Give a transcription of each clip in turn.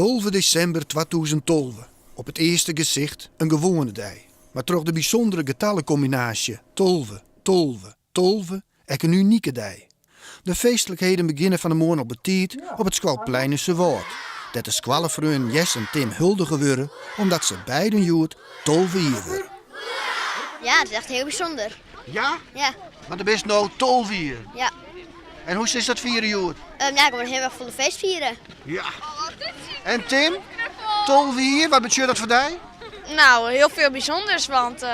12 desimber 2012, op it earste gesicht in gewoane dei, mar troch de bysûndere getallekombinaasje 12, 12, 12 ek in unike dei. De feestlikheden begjinne fan 'e moarn al betiid op it skoalplein yn Suwâld, dêr't de skoallefreonen Jess en Tim huldige wurde omdat se beiden hjoed 12 jier wurde. Ja, it is echt hiel bysûnder. Ja? Ja. Want do bist no 12 jier. Ja. En hoe silst dat fiere hjoed? Um, ja, ik wol hiel erch folle feest fiere. Ja. En Tim, 12 jier, wat betsjut dat foar dy? Nou, heel veel bijzonders, want uh,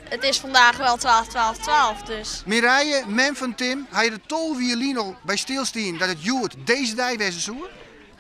het is vandaag wel 12, 12, 12, dus. Mireille, mem fan Tim, ha je der 12 jier lyn al by stilstien dat it hjoed dizze dei wêze soe?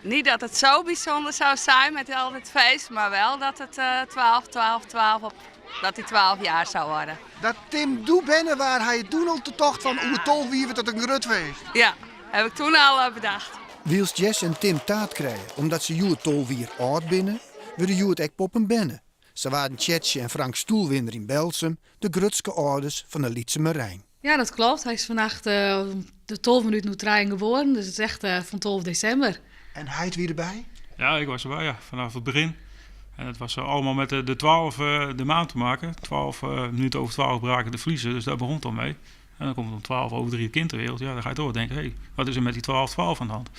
Niet dat het zo bijzonder zou zijn met al het feest, maar wel dat het uh, 12, 12, 12 op dat hij 12 jaar zou worden. Dat Tim doe berne waard, ha je doe al tocht fan oer 12 jier wurdt dat in grut feest? Ja, heb ik toen al eh, bedacht. Wylst Jess en Tim taart krije omdat se hjoed 12 jier âld binne, wurde hjoed ek poppen berne. Sa waarden Tjetsje en Frank Stoelwinder yn Berltsum de grutske âlders fan de lytse Marijn. Ja, dat klopt. Hy is fannacht uh, de 12 minuten oer trijen geboren, dus it is echt uh, fan 12 desimber. En heit wie derby? Ja, ik was erbij, ja, vanaf het begin. En het was allemaal met de 12 de maand te maken. 12 minuten over 12 braken de vliezen, dus daar begon het al mee. En dan komt het om 12 over 3 het kind ter wereld. Ja, dan ga je toch denken, hé, hey, wat is er met die 12 12 aan de hand?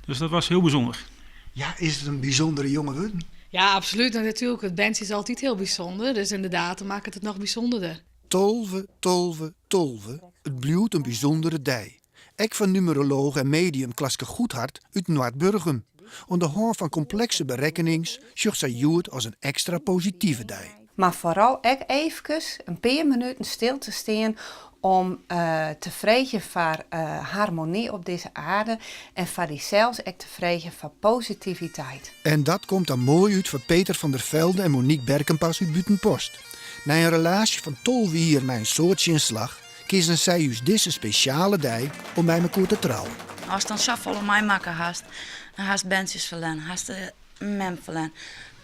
Dus dat was heel bijzonder. Ja, is het in bysûndere jonge wurden? Ja, absoluut. En natuurlijk, it berntsje is altyd hiel bysûnder. Dus ynderdaad, dan makket it noch bysûnderder. 12, 12, 12. It bliuwt in bysûndere dei. Ek foar numerolooch en medium Klaske Goedhart út Noardburgum. Oan de hân fan komplekse berekkenings sjocht sy hjoed as in ekstra positive dei. Mar foaral ek eefkes in pear minuten stil te stean om te freegjen foar harmony op dizze aarde en foar dysels ek te freegjen foar positiviteit. En dat komt dan moai út foar Peter van der Velde en Monique Berkenpas út Bûtenpost. Nei in relaasje fan 12 jier mei in soad tsjinslach keazen sy just dizze spesjale dei om mei mekoar te trouwen. Ast dan safolle meimakke hast, en hast berntsjes ferlern, hast mem ferlern,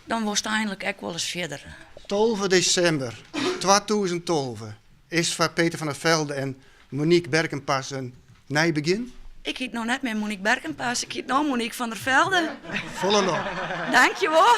dan wolst einlik ek wolris fierder. 12 desimber 2012 is foar Peter van der Velde en Monique Berkenpas in nij begjin. Ik hyt no net mear Monique Berkenpas, ik hyt no Monique van der Velde. Folle lof. Dankjewol.